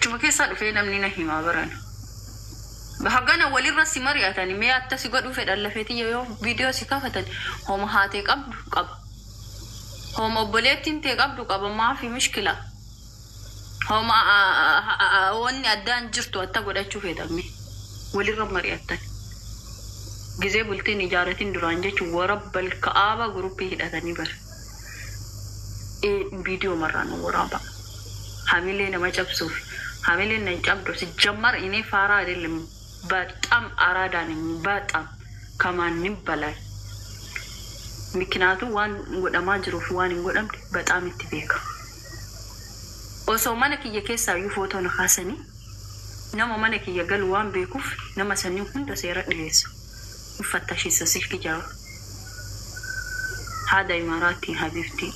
Achuma keessaa dhufee namni na himaa barana. Hagana walirra si mari'atani mee atta si godhuu fedhan lafee tiyya yoo video si kaafatan homa haatee qabdu qaba. Homa obboleettiin tee qabdu qaba maafi mishkila. Homa wanni addaan jirtu atta godhachuu feetan mee walirra mari'attan. Gizee bultiin ijaaratin duraan jechuun warabbal ka'aaba guruppii hidhatanii bara. Viidiyoo marraa nu waraabaa. Hamilee nama cabsuuf hamileen nan cabdu ሲጀመር እኔ ፋራ አይደለም፣ በጣም አራዳ ነኝ። በጣም ከማንም በላይ ምክንያቱ waan godhamaa jiruuf waan hin godhamne በጣም itti beeka. Osoo mana kiyya keessaayyuu footoo na kaasanii nama mana kiyya galu waan beekuuf nama sanii hunda seera dhiyeessa. Uffattashiisa silki jara. Haada imaaraatii habiibtii.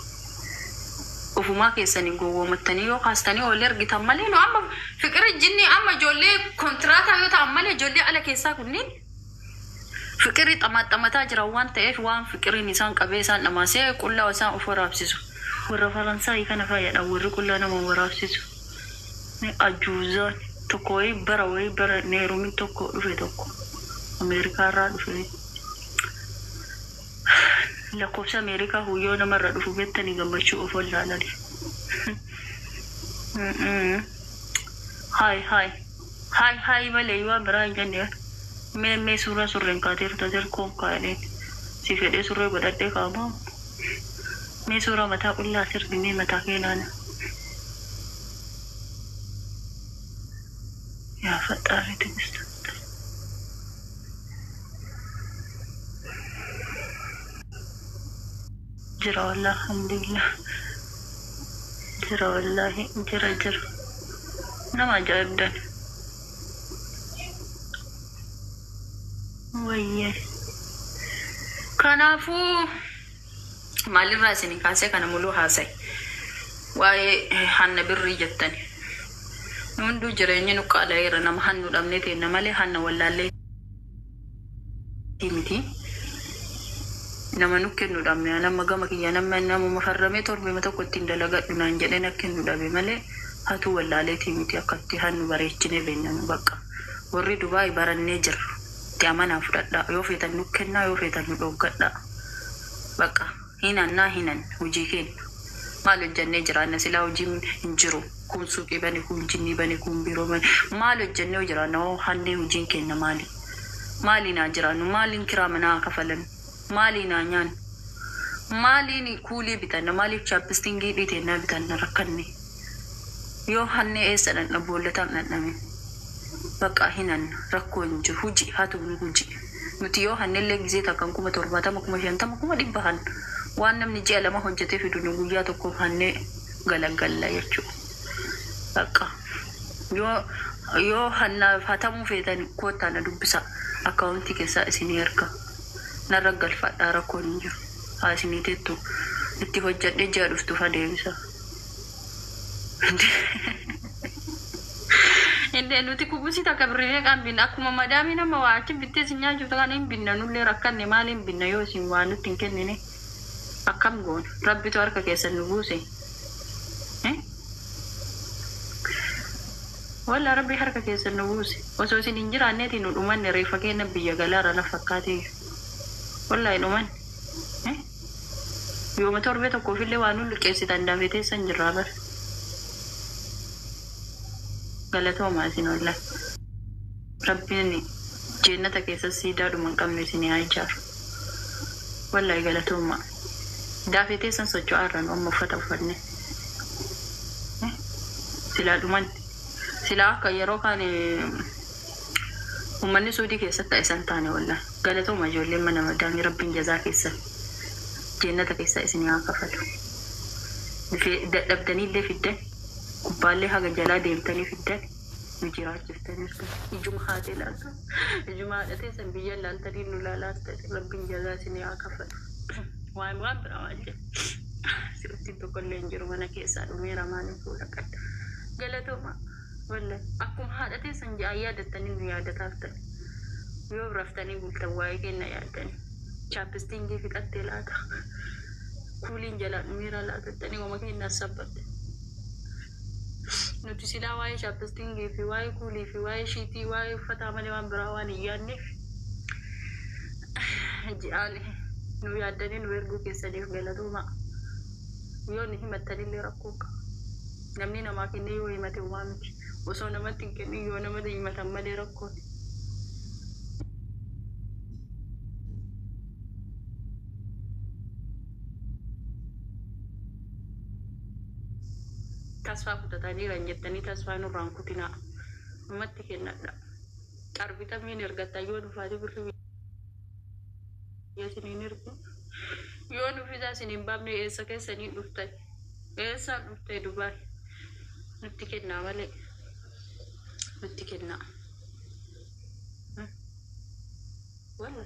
Ofumaa keessanii gowwoomattanii yoo kaastanii ol ergitan malee nu amma fiqiri jinni amma ijoollee kontiraataa yoo ta'an malee ijoollee ala keessaa kunneen fiqirii xamaxamataa jiran waan ta'eef waan fiqiriin isaan qabee isaan dhamaasee qullaa isaan of waraabsisu. Warra Faransaayii kana fayyadha warri qullaa nama waraabsisu. Ajuuzaan tokko wayii bara wayii bara neerumin tokko dhufe tokko Ameerikaa irraa dhufe. Lakkoofsa Ameerikaa huyyoo namarra dhufu beektanii gammachuu of wallaalani. Haay haay haay haay malee waan biraa hin jenne. Mee mee suuraa surreen kaateerta zirkoon kaa'een si fedhee surree godhadhee kaa'amaa. Mee suuraa mataa qullaa sirbi mee mataa kee ilaala. Yaa faxaarri tigista. Jira wallah alhamdulillah. Jira wallahi jira jira. Nama ajaa'ibdan. Wayyee. Kanaafuu maalirraa isin kaasee kana muluu haasa'e. Waa'ee hanna birrii jettani. Nu hunduu jireenyi nu qaala'eera nama hannu dhabnee teenna malee hanna wallaallee miti. Nama nu kennu dhabne nama gama kiyya nama namuma farramee torbema tokko ittiin dalagadhu naan jedhee na kennu dhabe malee hatuu wallaaleetii miti akkatti hannu bareechinee beekna nu bakka. Warri Dubaay barannee jirra. Itti amanaa fudhadhaa. Yoo feetan nu kennaa yoo feetan nu dhooggadhaa. Bakka hinannaa hinan hojii kenna. Maal hojjannee jiraanna silaa hojiin hin jiru. Kun suuqii bane, kun jinnii bane, kun biiroo bane. Maal hojjannee jiraanna hoo hannee hojiin kenna maali? Maaliin haa jiraannu? Maaliin kiraa manaa kafalannu? Maaliin haa nyaannu? Maaliin kuulii bitanna? Maaliif chaappistingii dhiiteennaa bitanna rakkanne? Yoo hannee eessa dhandha boollataan dhandhame? Bakka hinanna rakkoo hin jiru. Huji hatuun huji. Nuti yoo hannellee gizee takkan 70,000 50,000 100,000 hanna. Waan namni ji'a lama hojjetee fidu nu guyyaa tokkoof hannee galagalla jechuudha. Bakka yoo yoo hannaaf hatamuu feetan koottaa na dubbisa. Akkaawuntii keessaa isinii erga. Narra galfadhaa rakkoon hin jiru. Haa isinii teettu itti hojjedhee ji'a dhuftuuf adeemsa. Indee nuti kubusii takka birrii meeqaan binna akkuma madaamii nama waa achi bittee isin nyaachuuf kan hin binna nullee rakkanne maaliin binna yoo isin waa nutti hin kennine akkam goona rabbitu harka keessan nu buuse. Walla rabbi harka keessan nu buuse osoo isin hin jiraanneeti nu dhumanne reeffa keenya biyya galaarra na fakkaatee wallaahi dhumanne. Yooma torbee tokkoofillee waa nu liqeessitan dafee teessan jirraa bara. Galatoomaa isin wallaahi. Rabbiin jennata keessa siidaa dhuma hin qabne isin haa ijaaru. Wallaahi galatoomaa. Daafee teessan socho'aa irra nu amma uffata uffanne. Silaa dhumanne. Silaa akka yeroo kaan uummanni suudii keessatti ta'e san taane wallaahi. Galatooma ijoolleen mana madaamii rabbiin jazaa keessan jennata keessa isin haa kafalu. Dadhabdaniillee fiddan gubbaallee haga jalaa deemtanii fiddan nu jiraachiftanii ijuma haatee laalta. Ijuma haadha teessan biyya laaltanii nu laalaa rabbiin jazaa isin haa kafalu. Waan waan biraa maal jedhu. Si'otti tokkollee hin jiru mana keessaa dhumeera maaliif fuula qadda. Galatooma wallahi akkuma haadha teessan ji'aan yaadattanii nu yaadataaftan. Yoo raftanii bultan waa'ee kenna yaaddanii. Chaappistingii fixattee laata. Kuuliin jalaa dhumeera laatattanii wama kennaa sabbatte. Nuti silaa waa'ee chapstickii fi waa'ee kuulii fi waa'ee shiitii waa'ee uffataa malee waan biraa waan hin yaadneef ji'aan nu yaaddanii nu erguu keessaniif galatooma. Yoo ni himattanillee rakkoo qaba. Namni namaa kennee yoo himate homaa miti. Osoo namatti hin kennin yoo namatti himatan malee rakkooti. Tasfaa kutataniiran jettanii tasfaa nurraan kutinaa. Namatti kennadha. Qarbitamiin ergatta yoo nufaati birri biyya isiniin ergu. Yoo nufisaa isiniin baafne eessa keessanii dhuftan? Eessaan dhufte Dubaay? Nutti kennaa malee. Nutti kennaa. Walla.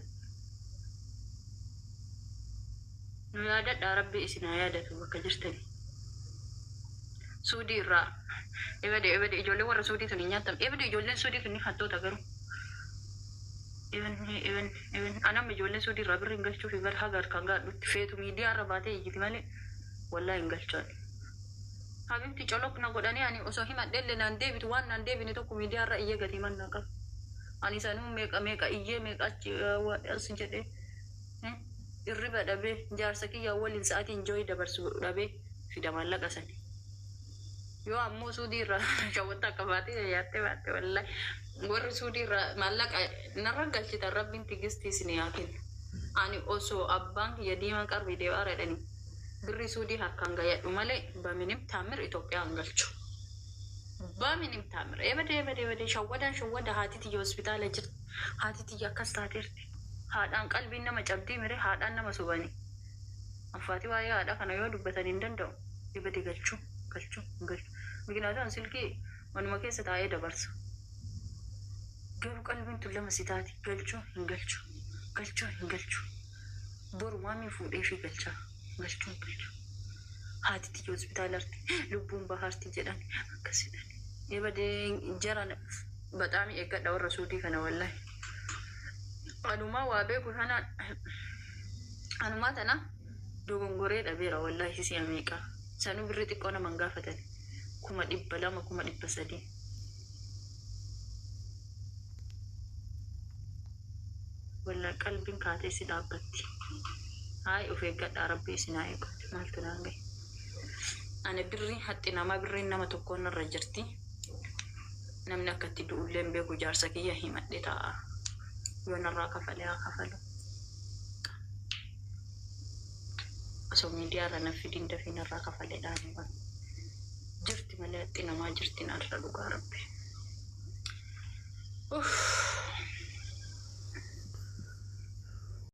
Nu yaadadhaa, Rabbi isin haa yaadatu bakka jirtani. Suudii irraa. Ebade ebade, ijoollee warra suudii tun hin nyaatam. Ebade, ijoolleen suudii tun ni hattoota garuu. Even even even anam ijoolleen suudii irraa birri hin galchuufi bar haga harkaan gaadhutti feetu miidiyaa irra baatee iyyiti malee wallaa hin galchaan. Habibti, colok na godhanii ani osoo himadheellee naan deebitu, waan naan deebine tokko miidiyaa irra iyyee gatii mannaa qaba. Ani sanuu meeqa meeqa iyyee, meeqa achi as jedhee irriba dhabee, jaarsa kiyyaa waliin sa'aatii enjoy dabarsu dhabee fida maallaqa sani. Yoo ammoo suudii irraa shawwatta akka baatee yaattee baatte, wallahi warri suudii irraa maallaqa narra galchitan, Rabbiin tigistii isinii haa kennu. Ani osoo abbaan kiyya diimaa qarbii deemaa jedhanii birri suudii harkaan gayyadhu malee በምንም ታምር Itoophiyaa hin galchu. በምንም ታምር. Ebade ebade ebade, shawwadaan shawwada, haati tiyya hospitaala jirti. Haati tiyya akkas taateerti. Haadhaan qalbiin nama cabdii mire, haadhaan nama sobanii. Anfaati waa'ee haadha kana yoo dubbatan hin danda'u. Ebade, galchuu galchuu hin galchu. Mikinaatuun silkii manuma keessa taa'ee dabarsa. Garuu qalbiin tun lama si taati. Galchuu hin galchu. Galchuu hin galchu. Boru maamii fuudhee fi galchaa. Galchuu hin galchu. Haati tiyya hospitaalarti lubbuun bahaarti jedhan akkasidhan. Ebadee, jara baxaami eeggadha warra suudii kana wallahi. Anumaa waa beeku kana, anumaa tana dogongoree dhabeera wallahi si'a meeqa. Sanuu birri xiqqoo naman gaafatan, 200,000, 300,000. Wallahi qalbiin kaatee si dhaabbatti. Haay, of eeggadhaa, Rabbi isin haa eeggatu. Maaltu naan gahe? Ani birri haxxi namaa, birriin nama tokkoon irra jirti. Namni akka itti du'ullee hin beeku, jaarsa kiyya himadhe taa'a. Yoo narraa kafalee haa kafalu. Osoo miidiyaa irra na fidin dafii narraa kafalee dhaanii jirti malee haxxi namaa jirti narra, dhugaa Rabbi. Uff.